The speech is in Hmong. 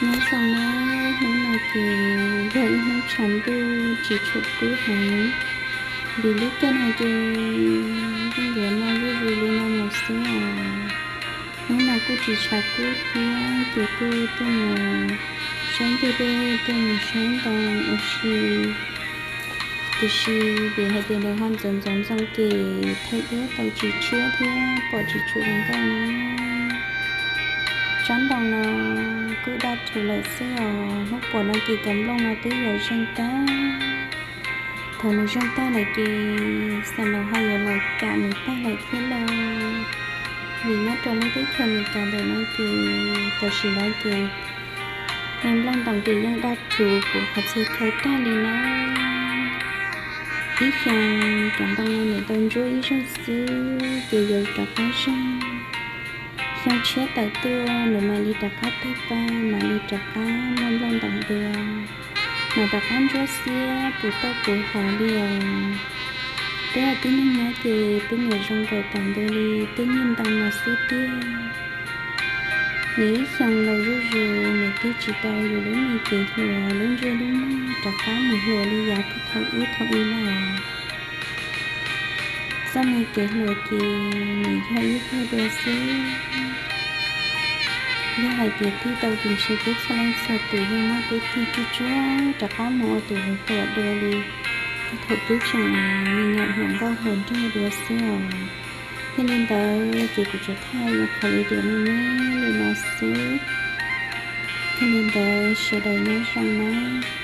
Nyob zoo na, hnub no ces yog ib hnub tshav ntuj tsis tshua kub heev, vim lub caij no ces yeej yuav noj zuj zus li no mus xwb os. Hnub no kuj tsis tshav kub thiab ces kuj tuaj mus saib ntug dej, tuaj mus saib ntoo ua si. Tiam sis vim hais tias nws ho ntxoov ntxoov ntxoo ces thaij duab tau tsis tshiab thiab pom tsis tshua zoo nkauj na. Tsob ntoo no kuj daj rhuv lawm xwb os. Hnub puas no ces cov nplooj no twb yuav zeeg tag. Thaum nws zeeg tag lawm ces xam laus ho yuav los cam nws tag lawm thiab lauj. Vim nyob rau lub teb chaws Amelikas ntawm no ces tam sim no ces neeg nplooj ntoos ces yeej daj rhuv puv qhov txhia chaw tag li na. Ib xyoos cov ntoo no nws tau ntsuab ib zaug xwb ces yuav rov qab zeeg. Xyoo tshiab tawm tuaj nws mam li rov qab tawg paj, mam li rov qab muaj nplooj ntoos dua, mam rov qab ntsuab xiab puv toj puv hauv li os. Peb ua tib neeg nyob ces peb niaj zoo nkaus tau ntu li tej niag ntoo no xwb tiag. Nws ib xyoos laus zuj zus, nws twb tsis tau yus lub me cev hluas lub ntsej lub muag rov qab mus hluas li yav thaum ub thaum i los. Txoj me cev hluas ces nws yog ib tug dua xwb. Yog hais tias tig tau ces ntshe peb txhua leej txhua tus yeej muab peb tig tsuj tsuag rov qab mus ua tus hluas hluas dua li thaum peb tseem me nyuam hluas nkauj hluas nraug dua xwb os. Yog li ntawd ces kuv tsuas thaij ua qhov video me me li no xwb. Yog li ntawd sawv daws nyob zoo nawb.